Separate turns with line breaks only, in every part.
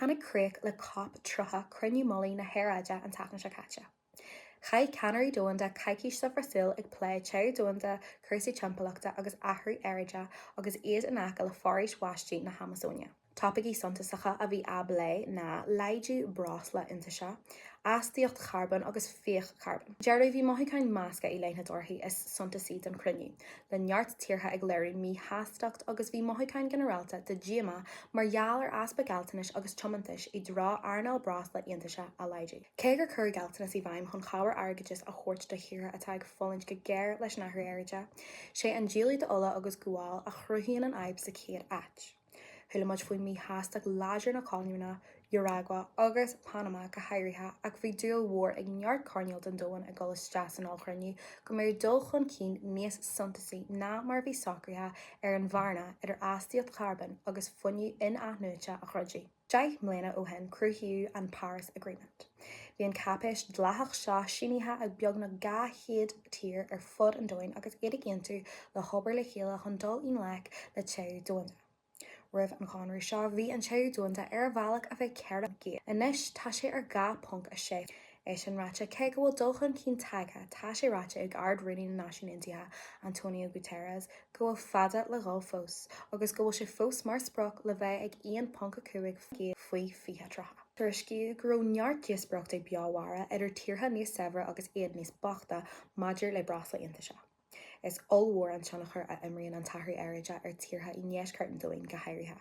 Tháinig críoch le Cop 30, Cruinniú Mullaigh na hAeráide, an tseachtain seo caite. Chaith ceannairí domhanda coicís sa Bhrasaíl ag plé téamh domhanda, cúrsaí timpeallachta agus athrú aeráide agus iad in aice le foraois bháistí na hAmasóine. Topaicí suntasacha a bhí á bplé ná laghdú breosla iontaise, astaíocht charbóin agus fiach carbóin. Deireadh, bhí mothúcháin measctha i leith na dtorthaí is suntasaí den chruinniú, le neart tíortha ag léiriú míshástacht agus bhí mothúcháin ginearálta de dhíomá mar gheall ar easpa gealltanais agus tiomantais i dtreo earnáil breosla iontaise a laghdú. Cé gur cuireadh gealltanas i bhfeidhm chun cabhair airgeadais a thabhairt do thíortha atá ag fulaingt go géar leis an athrú aeráide, sé an díoladh d'ola agus gual a chruthaíonn an fhadhb sa chéad áit. Chuala muid faoi mhíshástacht láidir na Colóimbia, Uragua agus Panama go háirithe ach bhí dúil mhór ag neart coirnéal den domhan ag dul isteach san ollchruinniú go mbeadh dul chun cinn níos suntasaí ná mar a bhí socraithe ar an bhearna idir astaíocht charbóin agus fuinneamh in-athnuaite a dhruidim. 10 mbliana ó shin cruthaíodh an Paris Agreement. Bhí an cáipéis dleathach seo sínithe ag beagnach 200 tír ar fud an domhain agus iad ag aontú le hobair le chéile chun dul i ngleic le téamh domhanda. Roimh an chonradh seo bhí an téamh domhanda ar a bhealach a bheith 4 gcéim. Anois tá sé ar 2.6. É sin ráite, cé go bhfuil dul chun cinn tagtha, tá sé ráite ag Ard-Rúnaí na Náisiún Aontaithe, Antonio Guterres, go bhfuil fada le dhul fós, agus go bhfuil sé fós mar sprioc le bheith ag 1.5 gcéim faoi 2030. Tuairiscíodh go raibh neart díospóireachtaí beomhara idir tíortha níos saibhre agus iad níos boichte maidir le breosla iontaise. Is ollmhór an tionchar a imríonn an t-athrú aeráide ar tíortha i ndeisceart an domhain go háirithe.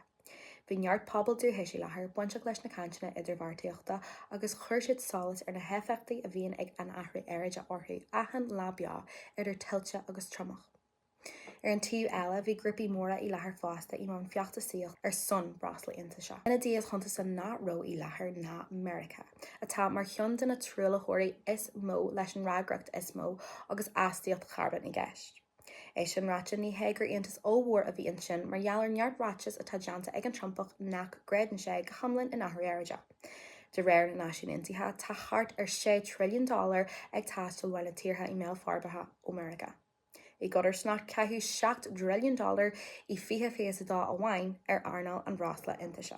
Bhí neart pobal dúchais i láthair bainteach leis na cainteanna idirbheartaíochta agus chuir siad solas ar na héifeachtaí a bhíonn ag an athrú aeráide orthu achan lá beo idir tuilte agus triomach. Ar an taobh eile, bhí grúpaí móra i láthair fosta i mbun feachtasaíocht ar son breosla iontaise. Ionadaí shuntasach nach raibh i láthair ná Meiriceá, atá mar cheann de na truaillitheoirí is mó leis an fhreagracht is mó agus astaíocht charbóin i gceist. É sin ráite, ní hé gur aontas ollmhór a bhí ansin mar gheall ar neart ráiteas atá déanta ag an Trumpach nach gcreideann sé go hiomlán in athrú aeráide. De réir na Náisiún Aontaithe, tá thart ar 6 trilliún dollar ag teastáil uaidh na tíortha i mbéal forbartha ó Meiriceá. I gcodarsnacht, caitheadh 7 dtrilliún dollar i 2022 amháin ar earnáil an bhreosla iontaise.